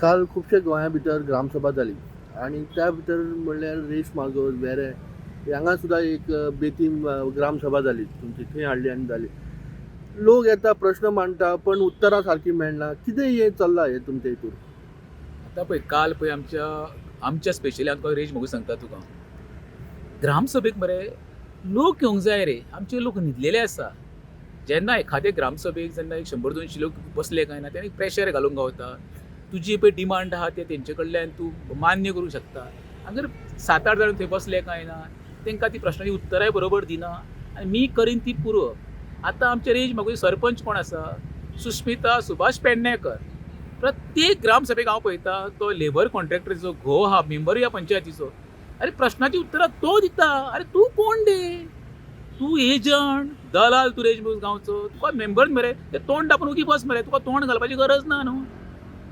काल खुबशे गोंया भितर ग्रामसभा जाली आनी त्या भितर म्हणल्यार रेईश मागूस, वेरें हांगा सुद्दां एक बेतीम ग्रामसभा जाली तुमची, थंय हाडली आनी जाली. लोक येता, प्रश्न मांडटा, पण उत्तरां सारकी मेळना. कितें हें चल्लां हें तुमच्या हितून? आतां पळय, काल पळय आमच्या आमच्या स्पेशली आमकां रेज म्हाका सांगता तुका, ग्रामसभेक मरे लोक येवंक जाय रे. आमचे लोक न्हिदलेले आसा. जेन्ना एखादे ग्रामसभेक जेन्ना एक 100-200 लोक बसले काय ना, तेन्ना एक प्रेशर घालूंक गावता. तुजी पळय डिमांड आहा ते तेंचे कडल्यान तूं मान्य करूंक शकता. अगर 7-8 जाण थंय बसले काय ना, तांकां ती प्रश्नाची उत्तरांय बरोबर दिना आनी मी करीन ती पुरो. आतां आमचे रेज म्हाका सरपंच कोण आसा, सुस्मिता सुभाष पेडणेकर. प्रत्येक ग्रामसभेक हांव पळयता, तो लेबर कॉन्ट्रॅक्टरचो घोव आहा, मेंबर ह्या पंचायतीचो. अरे, प्रश्नाची उत्तरां तो दिता. अरे, तूं कोण रे? तूं एजंट, दलाल तूं रेज गांवचो. तुका मेंबर मरे, ते तोंड दापून उगी बस मरे, तुका तोंड घालपाची गरज ना न्हू.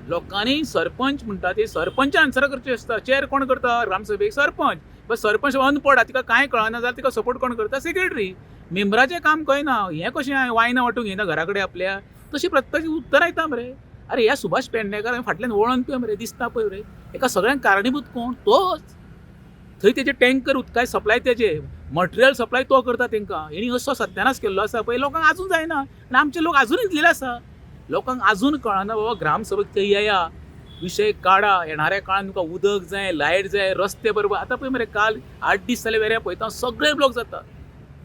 लोकांनी सरपंच म्हणटा ते सरपंचान आन्सरां करची आसता. चेअर कोण करता ग्रामसभेक? सरपंच. बस, सरपंच अनपड आहा, तिका कांय कळना जाल्यार तिका सपोर्ट कोण करता? सेक्रेटरी. मेंबराचें काम कळना. हें कशें वायनां वांटूंक येना घरा कडेन आपल्या, तशी प्रत्येकाची उत्तरां येता मरे. अरे, ह्या सुभाष पेडणेकर फाटल्यान वळोन पळय मरे, दिसता पळय रे एका सगळ्यांक कारणीभूत कोण तोच. थंय तेजे टँकर उदकाय सप्लाय, तेजे मटेरियल सप्लाय तो करता तेंकां. हेणी असो सत्यानाश केल्लो आसा पळय, लोकांक आजून जायना आनी आमचे लोक आजून न्हिदलेले आसा. लोकांक आजून कळना बाबा, ग्रामसभेक थंय येया, विशय काडा. येणाऱ्या काळान तुमकां उदक जाय, लायट जाय, रस्ते बरोबर. आतां पळय मरे, काल 8 दीस जाले वेऱ्यां पळयता, सगळे ब्लॉक जाता.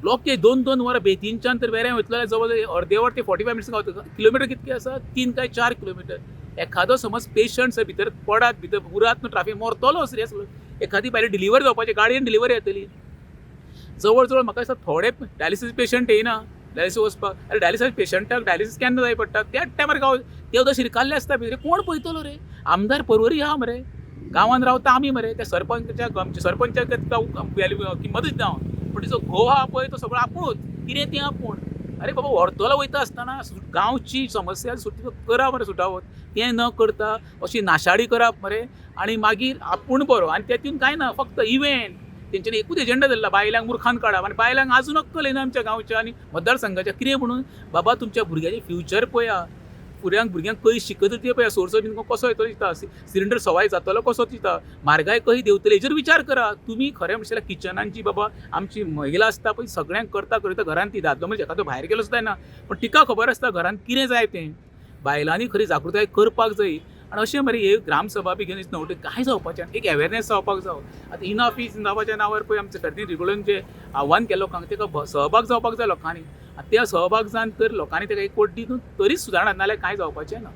ब्लॉक ते 2-2 वरां. बेतीनच्यान तर वेऱ्यां वयतलो जाल्यार जवळ जवळ अर्दे वर ते 45 मिनट्स गावता. किलोमिटर कितके आसा? 3 काय 4 किलोमिटर. एखादो समज पेशंट जर भितर पडात, भितर उरात न्हू ट्राफीक, मरतलो सिरियस. एखादी बायल डिलिव्हरी जावपाची, गाडयेन डिलिव्हरी येतली. जवळ जवळ म्हाका दिसता थोडे डायलिसीस पेशंट येयना डायलिसीस वचपाक. अरे, डायलिसीस पेशंटाक डायलिसीस केन्ना जाय पडटा? त्याच टायमार गांव ते उदक शिरकाल्ले आसता भितर. कोण पळयतलो रे? आमदार परवरी आहा मरे, गांवांत रावता आमी मरे. त्या सरपंचाच्या, आमच्या सरपंचाक तिका किंमतच ना, पूण तिचो घोव आहा पळय, तो सगळो आपूणच कितें तें आपूण. अरे बाबा, व्हरतलो वयता आसतना गांवची समस्या सुटी करा मरे, सुटावत. तें न करता अशी नाशाडी करप मरे आनी मागीर आपूण बरो आनी तेतून कांय ना, फक्त इव्हेंट. तेंच्यांनी एकूच एजेंडा धरला, बायलांक मुर्खान काडप. आनी बायलांक आजून अक्कल येना आमच्या गांवच्या आनी मतदारसंघाच्या. कितें म्हणून बाबा, तुमच्या भुरग्याचें फ्युचर पळया, भुरग्यांक खंय शिकयता तें पळया, सोर्स ऑफ इन्कम कसो येतलो दिसता, सिलिंडर सवाय जातलो कसो दिसता, म्हारगाय कशी देंवतली, हेजेर विचार करा तुमी. खरें म्हणल्यार किचनांची बाबा आमची महिला आसता पळय, सगळ्यांक करता करता घरांत ती दादलो म्हणजे एखादो भायर गेलो सुद्दां ना, पण तिका खबर आसता घरांत कितें जाय तें. बायलांनी खरी जागृताय करपाक जाय. आनी अशें मरे हे ग्रामसभा बी घेवन नवटे कांय जावपाचें, एक अवेरनेस जावपाक जावो. आतां इनफ is इनफाच्या नांवार पळय आमचे फेर्दीन रिगोलन जे आव्हान केलें लोकांक, ताका सहभाग जावपाक जाय लोकांनी. आनी त्या सहभाग जावन तर लोकांनी ताका एक वोट दिवन तरीच सुदारणां, नाल्यार कांय जावपाचें ना.